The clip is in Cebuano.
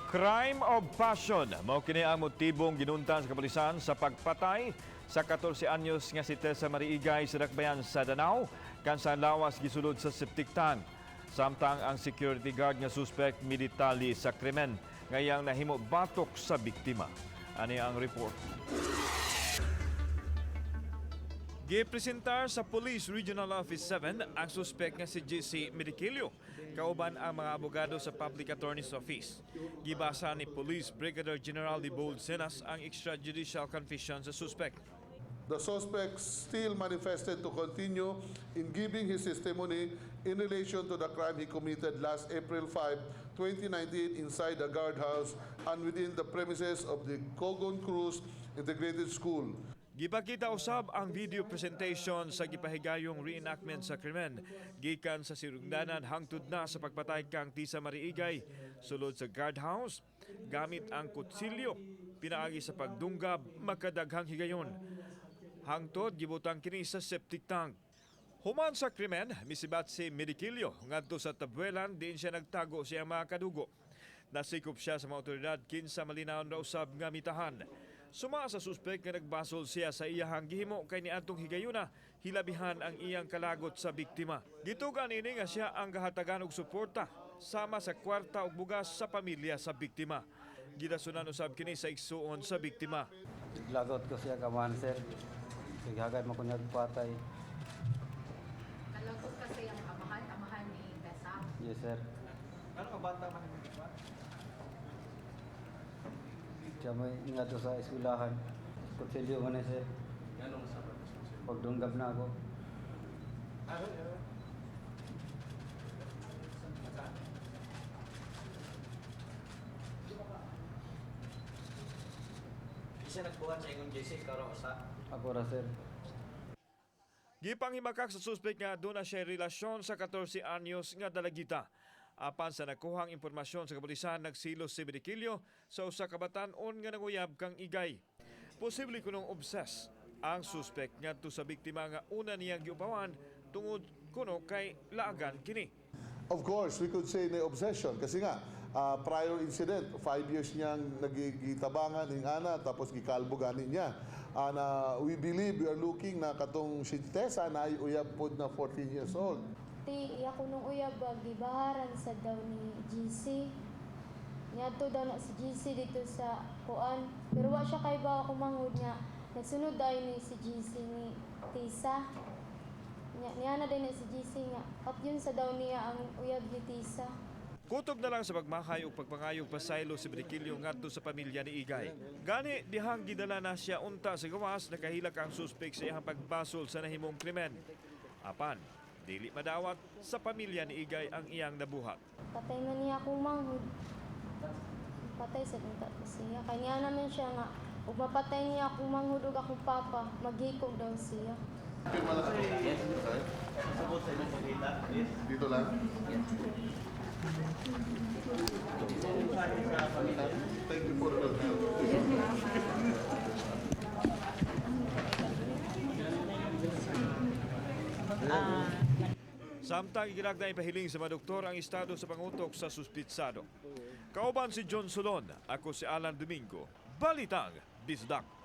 Crime of passion. Mao kini ang motibong ginuntan sa kapulisan sa pagpatay sa 14 anyos nga si Tessa Mariigay sa Dakbayan sa Danao kan sa lawas gisulod sa septic tank. Samtang ang security guard nga suspect midetali sa krimen ngayang nahimo batok sa biktima. Ani ang report. Gipresentar sa Police Regional Office 7 ang suspect nga si JC Mediquillo, kauban ang mga abogado sa Public Attorney's Office. Gibasa ni Police Brigadier General Debold Sinas ang extrajudicial confession sa suspect. The suspect still manifested to continue in giving his testimony in relation to the crime he committed last April 5, 2019 inside the guardhouse and within the premises of the Cogon Cruz Integrated School. Gipakita usab ang video presentation sa gipahigayong reenactment sa krimen gikan sa sirungdanan hangtod na sa pagpatay kang Tisa Mariigay sulod sa guardhouse gamit ang kutsilyo, pinaagi sa pagdunggab makadaghang higayon, hangtod gibutang kini sa septic tank. Human sa krimen, misibat si Mediquillo ngadto sa Tabuelan diin siya nagtago sa iyang mga kadugo. Nasikop siya sa mga otoridad kinsa malinawon ra usab nga mitahan. Suma sa suspek nga nagbasol siya sa iyahang gihimo kay niadtong higayuna hilabihan ang iyang kalagot sa biktima. Gitugan ini nga siya ang gahatagan og suporta sama sa kwarta ug bugas sa pamilya sa biktima. Gidasunan usab kini sa igsuon sa biktima. Lagot ko siya kamahan, sir. Sighagay mo ko patay. Kalagot kasi ang amahan, amahan ni Tessa. Yes, sir. Ano ka bata man ni ba? Siya may nga to sa eskwelahan. Kutsilyo man eh, sir. Anong sa Pagdunggab na ako. Ano? Ano? Isa nagbuhat sa ingon JC karon usa. Ako ra, sir. Gipanghimakak sa suspek nga doon na siya relasyon sa 14 anyos nga dalagita. Apan sa nakuhang impormasyon sa kapulisan, nagsilos si Mediquillo sa usa ka batan-on nga nanguyab kang Igay. Posible kunong obsess ang suspek ngadto sa biktima nga una niyang giupawan tungod kuno kay laagan kini. Of course, we could say na obsession kasi nga prior incident, 5 years niyang nagigitabangan ning ana tapos gikalbo gani niya. Na we believe we are looking na katong si Tessa na ay uyab pod na 14 years old. Ti, iya ko nung uyab ba, gibaharan sa daw ni GC. Niadto daw na si GC dito sa kuan. Pero wa siya kay ba ako manghud nga nagsunod dayon ni si GC ni Tisa. Nya, niya na din ni si GC nga patyon sa daw niya ang uyab ni Tisa. Kutob na lang sa pagmakay ug pagpangayog pasaylo si Mediquillo ngadto sa pamilya ni Igay. Gani dihang gidala na siya unta sa gawas, nakahilak ang suspek sa iyang pagbasol sa nahimong krimen. Apan, dili madawat sa pamilya ni Igay ang iyang nabuhat. Patay man niya akong manghud. Patay sa unta ko siya. Kay niya naman siya nga ug mapatay niya akong manghud ug akong papa, maghikog daw siya. Pirma lang ako. Okay. Sabot sa imong pagkita. Yes. Dito lang. Thank you for your help. Samtang iginagda ipahiling sa mga doktor ang estado sa pangutok sa suspitsado. Kauban si John Solon, ako si Alan Domingo. Balitang Bisdak.